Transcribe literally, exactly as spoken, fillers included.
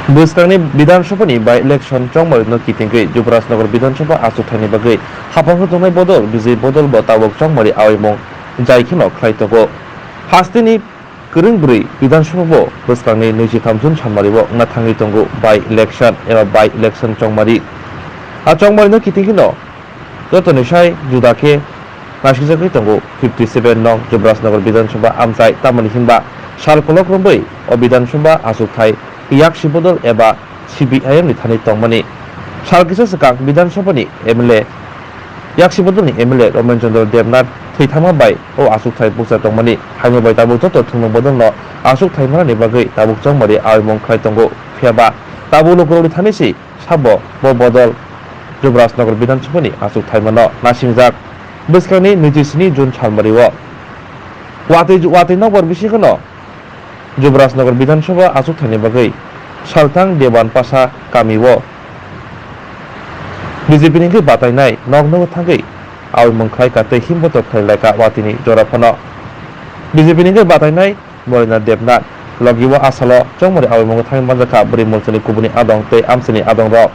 Bwskangni Bidhan Sabhani by-election chongmarino kitingwi Jubrajnagar Bidhan Sabha achukthani bagwi haphangno tongnai bodol bijwi bodolbo tabuk chongmari aoimung jai kheno khlai tongo. Hasteni kwrwng bwrwi Bidhan Sabhabo bwskangni nwichitham June salmario wngna thangwi tongo by-election eba by-election chongmari. A chongmarino kiting kheno jotoni sai juda khe naisingjakwi tongo fifty seven nong Jubrajnagar Bidhan Sabha amchai, tamoni hinba sal kolok romwi o Bidhan Sabha achukthai yaksi bodol eba C P I M ni thani tongmani. Sal kisa swkang Bidhan Sabha ni M L A, yaksi bodol ni M L A Romen Chandra Debnath thwi thangma bai o achukthai bukcha tongmani. Haino bai tabuk joto thwngmung bodol no achukthai manani bagwi tabuk chongmari aoimung khlai tongo. Phiyaba tabuk lukurokni thani si sabo bo bodol Jubrajnagar Bidhan Sabha ni achukthai mano naisingjak. Bwskangni nwichi sni June salmari o watwi, watwi nokbar bisingo no Jubrajnagar Bidhan Sabha achukthani bagwi Salthang Deban Pasa kamio B J P ni hwnkhe batainai nok nogo thangwi aoimung khlai ka tei himbotok khlai lai ka watwini jora phano. B J P ni hwnkhe batainai Morina Debnath logi o asalo chongmari aoimungo thangwi manjakha bwrwi morsani kubuni adong tei amchaini adong rok.